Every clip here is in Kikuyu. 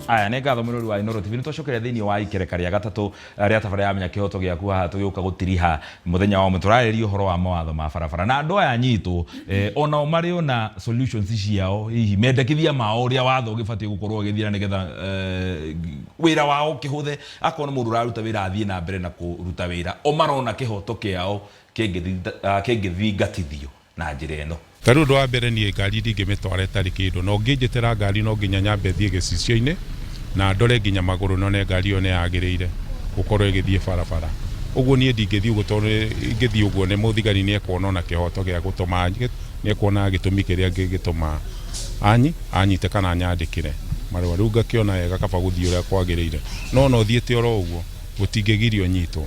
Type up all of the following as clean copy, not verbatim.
Aya nĩ ngatho mwĩrori wa Inooro TV. Nĩ twacokeria thĩinĩ wa ikereka rĩa gatatũ rĩa tabarĩra ya Menya Kĩhoto Gĩaku. Haha tũgĩũka gũtiriha mũthenya wa ũmũthĩ tũrarĩrĩria ũhoro wa mawatho ma barabara na andũ aya anyitwo onao marĩ ona solutions ciao, hihi mendekithia mao ũrĩa watho ũgĩbatiĩ gũkorwo ũgĩthiĩ na nĩgetha wĩra wao ũkĩhũthe. Akorwo nĩ mũndũ ũraruta wĩra athiĩ na mbere na kũruta wĩra, o marona kĩhoto kĩao kĩngĩthingatithio na njĩra ĩno. Ta rĩu ũndũ wa mbere niĩ ngari ndingĩmĩtwara ĩtarĩ kĩndũ, na ũngĩnjĩtĩra ngari no nginya nyambe thiĩ gĩcicio-inĩ na ndore nginya magũrũ nyone ngari ĩyo nĩ yagĩrĩire gũkorwo ĩgĩthiĩ barabara. Ũguo niĩ ndingĩthiĩ ũguo tondũ ingĩthiĩ ũguo nĩ mũthigari nĩ ekuona ona kĩhoto gĩa gũtũma nĩ ekuona gĩtũmi kĩrĩa kĩngĩtũma anyite kana anyandĩkĩre marũa. Rĩu ngakĩona wega kaba gũthiĩ ũrĩa kwagĩrĩire. No ona ũthiĩte oro ũguo gũtingĩgiria ũnyitwo.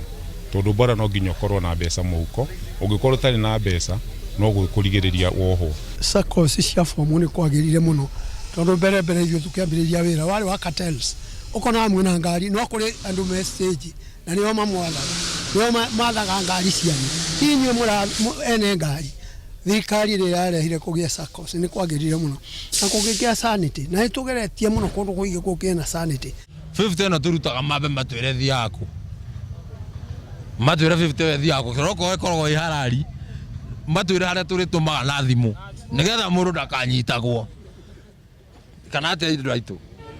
Tondũ bora no nginya ũkorwo na mbeca mũhuko, ũngĩkorwo ũtarĩ na mbeca no gũkũrigĩrĩria wohwo. Saccos cia form nĩ kwagĩrire mũno tondũ mbere mbere ithuĩ tũkĩambĩrĩria wĩra warĩ wa cartels, ũkonaga mwĩna ngari no kũrĩ andũ me stage na nĩo mamwathaga, nĩo mathaga ngari cianyu, ti inyuĩ mũra ene ngari. Thirikari ĩrĩa yarehire kũgĩa Saccos nĩ kwagĩrire mũno na kũgĩkĩa sanity na nĩ tũgeretie mũno kũndũ kũingĩ gũkĩe na sanity. 50 ĩno tũrutaga mambe matwĩre thiaga kũ, matwĩre 50 ĩyo ĩthiaga kũ, tondũ okorwo ĩkoragwo ĩ harari matwĩre harĩa tũrĩtũmaga na thimũ nĩgetha mũndũ ndakanyitagwo kana atĩa andũ aitũ.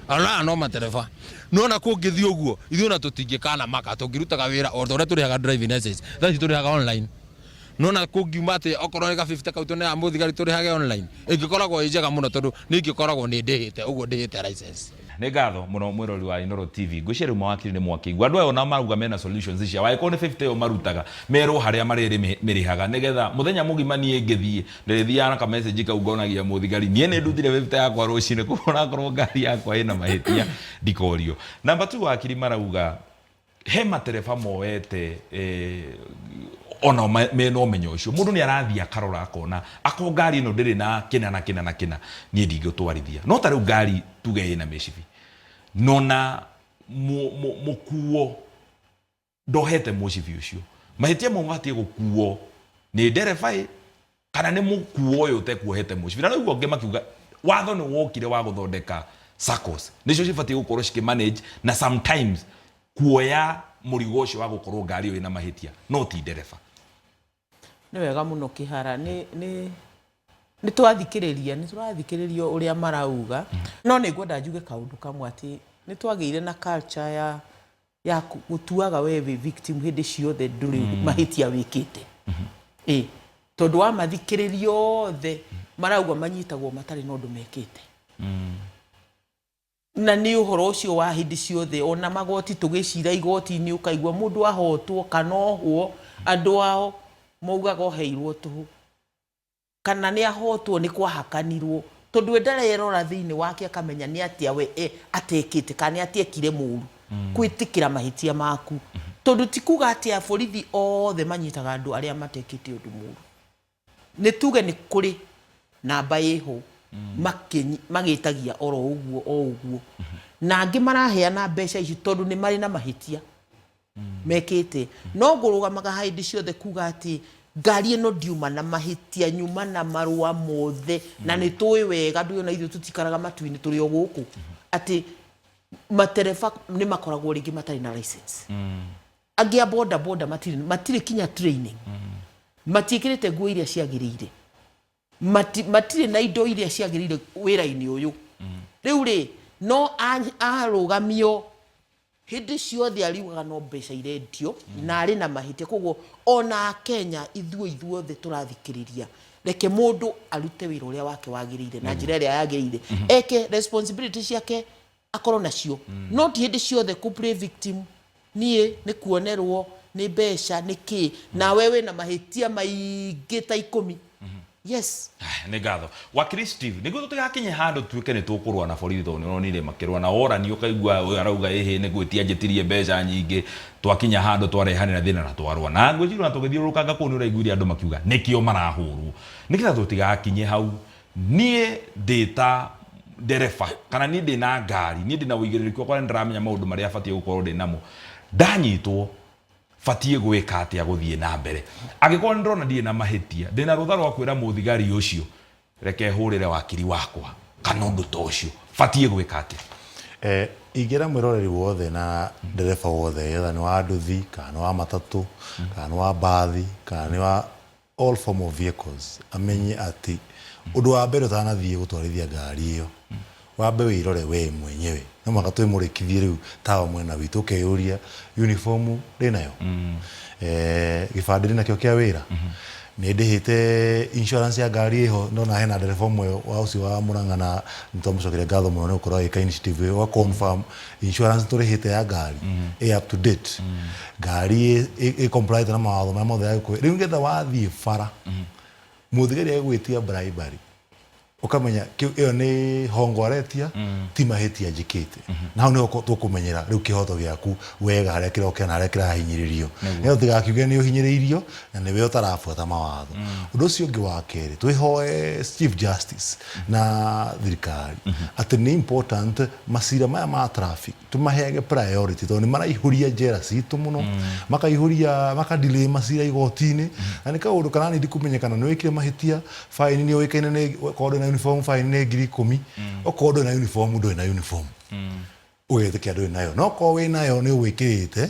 Ona aya no matereba no ona kũngĩthiĩ ũguo ithuĩ ona tũtingĩkana maka, tũngĩrutaga wĩra o ta ũrĩa tũrĩhaga driving license, thaa ici tũrĩhaga online. No na kũngiuma atĩ okorwo nĩ ga 50 kau tũneaga mũthigari tũrĩhage online, ĩngĩkoragwo ĩ njega mũno tondũ niĩ ingĩkoragwo nĩ ndĩhĩte ũguo ndĩhĩte license. Nĩ ngatho mũno mwĩroreri wa Inooro TV. Ngwĩciria rĩu mawakiri nĩ mwakĩigua. Andũ aya ona marauga mena solutions ciao. Angĩkorwo nĩ 50 ĩyo marutaga, merwo harĩa marĩmĩrĩhaga nĩgetha mũthenya mũgima niĩ ngĩthiĩ, ndĩrĩthiaga na ka message kau ngonagia mũthigari niĩ nĩ ndutire 50 yakwa rũcinĩ, koguo onakorwo ngari yakwa ĩna mahĩtia ndikorio. Number two, wakiri marauga he matereba moete onao mena ũmenyo ũcio. Mũndũ nĩ arathiĩ akarora akona akorwo ngari ĩno ndĩrĩ na kĩna na kĩna na kĩna, niĩ ndingĩtwarithia. No ta rĩu ngari tuge ĩna mĩcibi nona mũkuo ndohete mũcibi ũcio, mahĩtia mau mabatiĩ gũkuo nĩ ndereba ĩ kana nĩ mũkuo ũyũ ũtekuohete mũcibi. Na rĩu angĩ makiuga watho nĩ wokire wa gũthondeka Saccos, nĩcio cibatiĩ gũkorwo cikĩ manage na sometimes kuoya mũrigo ũcio wa gũkorwo ngari ĩyo ĩna mahĩtia, no ti ndereba. Nĩ wega mũno Kĩhara, nĩ nĩ nĩ twathikĩrĩria, nĩ tũrathikĩrĩria ũrĩa marauga, no nĩ ngwenda njuge kaũndũ kamwe atĩ nĩ twagĩire na culture ya ya gũtuaga we wĩ victim hĩndĩ ciothe, ndũrĩ mahĩtia wĩkĩte. Ĩ tondũ wamathikĩrĩria othe marauga manyitagwo matarĩ na ũndũ mekĩte, na nĩ ũhoro ũcio wa hĩndĩ ciothe. Ona magoti tũgĩcira igoti-inĩ ũkaigua mũndũ ahotwo kana ohwo, andũ ao maugaga oheirwo tũhũ kana nĩ ahotwo nĩ kwahakanirwo, tondũ we ndarerora thĩinĩ wake akamenya nĩ atĩa we atekĩte kana nĩ atĩa ekire mũru. Gwĩtĩkĩra mahĩtia maku, tondũ ti kuga atĩ aborithi othe manyitaga andũ arĩa matekĩte ũndũ mũru. Nĩ tuge nĩ kũrĩ namba ĩho magĩtagia oro ũguo o ũguo, na angĩ maraheana mbeca ici tondũ nĩ marĩ na mahĩtia mekĩte. No ngũrũgamaga hĩndĩ ciothe kuga atĩ ngari ĩno ndiuma na mahĩtia, nyuma na marũa mothe, na nĩ tũĩ wega ndũĩ ona ithuĩ tũtikaraga matu-inĩ, tũrĩ o gũkũ, atĩ matereba nĩ makoragwo rĩngĩ matarĩ na license, angĩ a boda boda matirĩ kinya training, matiĩkĩrĩte nguo iria ciagĩrĩire, matirĩ na indo iria ciagĩrĩire wĩra-inĩ ũyũ. Rĩu rĩ no arũgamio hĩndĩ ciothe ariugaga no mbeca irendio na arĩ na mahĩtia. Koguo ona Akenya ithuĩ ithuothe tũrathikĩrĩria, reke mũndũ arute wĩra ũrĩa wake wagĩrĩire na njĩra ĩrĩa yagĩrĩire, eke responsibility ciake akorwo nacio, no ti hĩndĩ ciothe kũ play victim, niĩ nĩ kuonerwo nĩ mbeca nĩ kĩ, nawe wĩna mahĩtia maingĩ ta 10. Yes. Nĩ ngatho wakiri Steve. Nĩguo tũtigakinye handũ tuĩke nĩ tũkũrũa na borithi, tondũ nĩ ũronire makĩrũa na orani, ũkaigua ũyũ arauga ĩhĩ nĩ gwĩtia njĩtirie mbeca nyingĩ, twakinya handũ twarehanĩra thĩna na twarũa na ngwĩciria ona tũgĩthiũrũrũkanga kũu nĩ ũraiguire andũ makiuga nĩkĩo marahũrwo. Nĩgetha tũtigakinye hau, niĩ ndĩ ta ndereba kana niĩ ndĩ na ngari, niĩ ndĩ na ũigĩrĩrĩki wakwa, nĩ ndĩramenya maũndũ marĩa batiĩ gũkorwo ndĩ namo, ndanyitwo batiĩ gwĩka atĩa gũthiĩ na mbere? Angĩkorwo nĩ ndĩrona ndirĩ na mahĩtia, ndĩna rũtha rwa kwĩra mũthigari ũcio reke hũrĩre wakiri wakwa kana ũndũ ta ũcio, batiĩ gwĩka atĩa? Ingĩra mwĩroreri wothe na ndereba wothe, either nĩ wa nduthi kana nĩ wa matatũ kana nĩ wa mbathi kana nĩ wa all form of vehicles, amenye atĩ ũndũ wa mbere ũtanathiĩ gũtwarithia ngari ĩyo, wambe wĩrore we mwenyewe. No mũhaka twĩmũrĩkithie rĩu tawa mwena witũ, ũkeyũria uniform ndĩnayo, gĩbandĩ ndĩnakĩo kĩa wĩra, nĩ ndĩhĩte insurance ya ngari ĩho. Ndona hena ndereba ũmwe wa ũcio wa Murang'a na nĩtwamũcokeria ngatho mũno nĩ gũkorwo agĩka initiative ĩyo, ũga confirm insurance tũrĩhĩte ya ngari ĩ up to date, ngari ĩ compliant na mawatho marĩa mothe ya gĩkũyũ. Rĩu nĩgetha wathiĩ bara mũthigari agĩgwĩtia bribery, ũkamenya ĩyo nĩ hongo aretia, ti mahĩtia njĩkĩte. Na hau nĩho tũkũmenyera rĩu kĩhoto gĩaku wega harĩa kĩrokĩra na harĩa kĩrahinyĩrĩrio, nĩgetha ũtigakiuge nĩ ũhinyĩrĩirio na nĩwe ũtarabuata mawatho. Ũndũ ũcio ũngĩ wa kerĩ, twĩhoe Chief Justice na thirikari atĩ nĩ important macira maya ma traffic tũmaheage priority, tondũ nĩ maraihũria njera citũ mũno, makaihũria, makadelay macira igoti-inĩ, na nĩ kaũndũ karanindi kũmenyekana nĩ wĩkire mahĩtia. Fine nĩ ũĩkaine nĩ okorwo ndũrĩ na uniform, fine nĩ 10,000. Okorwo ndũrĩ na uniform, ndũrĩ na uniform, ũgetĩkia ndũrĩ nayo, no korwo wĩ nayo nĩ ũgwĩkĩrĩte,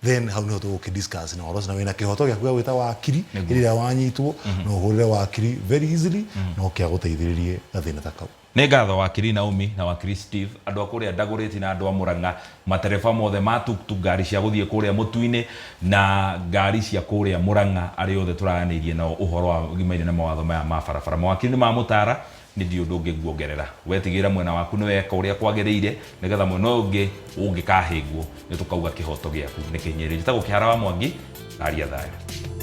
then hau niho tũgũkĩ discuss na ũhoro ũcio, na wĩna kĩhoto gĩaku gĩa gwĩta wakiri hĩndĩ ĩrĩa wanyitwo, no ũhũrĩre wakiri very easily na oke agũteithĩrĩrie gathĩna ta kau. Nĩ ngatho wakiri Naomi na wakiri Steve, andũ a kũrĩa Dagoretti na andũ a Murang'a, matereba mothe ma tuktuk, ngari cia gũthiĩ kũrĩa mũtu-inĩ na ngari cia kũrĩa Murang'a, arĩa othe tũraranĩirie nao ũhoro wa gimaine na mawatho maya ma barabara. Mawakiri nĩ mamũtara, nĩ ndirĩ ũndũ ũngĩ nguongerera. We tigĩrĩra mwena waku nĩ weka ũrĩa kwagĩrĩire, nĩgetha mwena ũyũ ũngĩ ũngĩkahĩngwo nĩ tũkauga kĩhoto gĩaku nĩ kĩhinyĩrĩrie. Njĩtagwo Kĩhara wa Mwangi, aria thayũ.